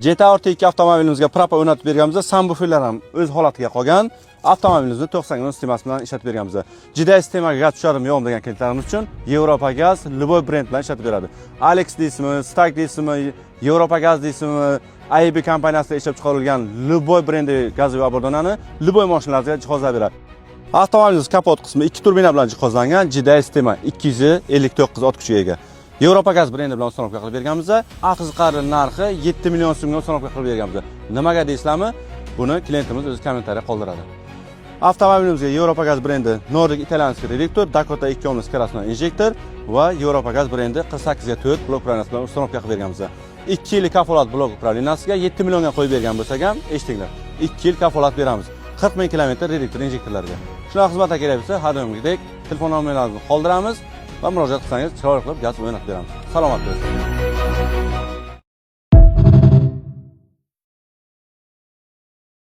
Jetta RT2 avtomobilimizga propa o'rnatib berganmiz. Subwooferlar ham o'z holatiga qolgan. Avtomobilimizni 90 sistemasi bilan ishlatib berganmiz. GDI sistemaga gaz tushadimi, yo'qmi degan klientlarimiz uchun Yevropa gaz любой brend bilan ishlatib beradi. Alex deysizmi, Stag deysizmi, Yevropa gaz deysizmi, AIB kompaniyasida ishlab chiqarilgan любой brendi газовый оборудование ni любой mashinalarga jihozlab beradi. Avtomobilimiz kapot qismi ikki turbina bilan jihozlangan, GDI sistema 259 ot kuchiga ega. Yevropa gaz brendi bilan установка qilib berganmiz. Qiziqarli narxi 7 million so'mga установка qilib berganmiz. Nimaga deysizlarmi? Buni klientimiz o'zi kommentariya qoldiradi. Avtomobilimizga Yevropa gaz brendi Nordic итальянский reduktor, Dakota 2 omli скоростной injektor va Yevropa gaz brendi 48 ga 4 blok управления si bilan установка qilib berganmiz. 2 yillik kafolat blok управления siga 7 millionga qo'yib bergan bo'lsak ham, eshitinglar. 2 yil kafolat beramiz. 40 ming kilometr reduktor injektorlarga. Shunaqa xizmatlar kerak bo'lsa, har doimgidek telefon nomerlarimizni qoldiramiz va murojaat qilsangiz, chiroyli qilib gaz o'rnatib beramiz. Salomat bo'ling.